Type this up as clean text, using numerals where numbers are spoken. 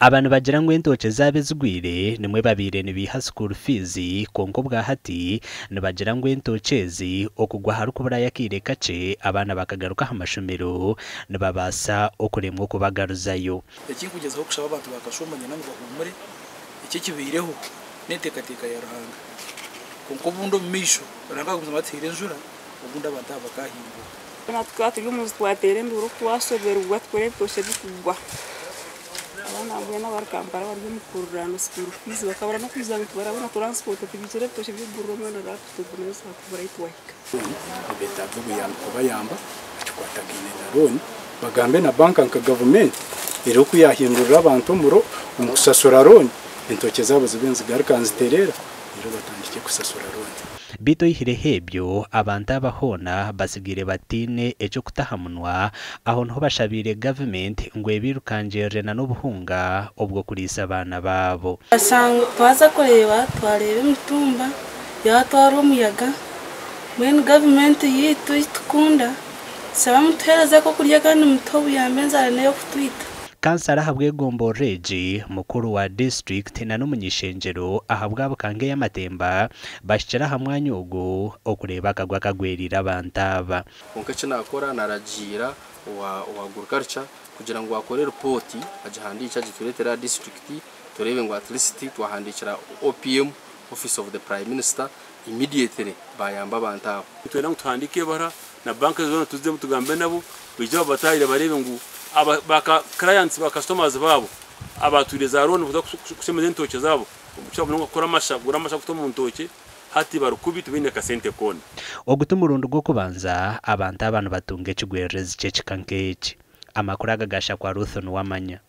Aba nibagira ngu entookye zaabo ezigwire nimwo babaire nibaiha school fees kwonka obwahati nibagira ngu entookye ezi okugwa aharikuburayo akaire kakye abaana bakagaruka aha mashomero nibabaasa okuremwa okubagaruzayo. Ekinkugyezaho kushaba abantu ba Kashumba nyena ngu bahuumure, eki ekibaireho n'enteekateeka ya Ruhanga. Kwonka obundi omu maisho Ruhanga akagumizamu atuhaire enjura, obundi abantu aba bakaahinguka. Twena tukaba turi omu nju twateera enduuru oku twashoberwa tukureeba ebitookye bikugwa. Abaana mbwenu abari Kampala bari omu kurira ngu school fees bakabura n'okwija ngu tibarabona transport tibaijire ebitookye by'okugurira omwana laptop nayo zaakubura ahi twahika. Nibetaaga obuyambi kubayamba aha kikwatagaine na looni, bagambe na banka nka gavumenti eri oku yahindurira abantu omuro omu kusasura looni, entookye zaabo zibe nizigaruka nizitereera, reero batandike kusasura looni. Beitu oyihireho ebyo, abantu aba hoona batsigaire bataine eky'okutaha munwa, aho niho bashabiire gavumenti ngu ebirukangirire n'obuhunga obw'okuriisa abaana baabo. Twaza kureeba twareeba emitumba yatwarwa omuyaga. Mbwenu gavumenti yaitu eitukunda, shaba mutuheereze akokurya kandi mutuhe obuyambi, enjara n'ey'okutwita. Kansara ahabw'egomborora egi, mukuru wa disiturikiti na n'omuny'ishengyero ahabwa Bukanga ey'Amatemba bahikire aha mwanya ogu okureeba akagwa kagweriire abantu aba. Kwonka eki naakora, naragiira owa agriculture kugira ngu akore ripooti, agihandiikye, agitureetere aha disiturikiti, tureebe ngu at least twahandiikira OPM, Office of the Prime Minister, immediately bayamba abantu abo. Nitwenda ngu tuhandiike ebara na banka zoona, tuzemu tugambe nabo, baije babatahire, bareebe ngu baka clients, ba customers baabo abatwire za loan kuza kushemeza entookye zaabo, kukira munonga kukora amasha, kugura amasha kuta omu ntookye, hati bari kubi, tibaine kasente koona. Ogu ti murundi gw'okubanza abantu aba nibatunga ekigwererezi ky'ekika nk'eki. Amakuru aga gashakwa Ruth Nuwamanya.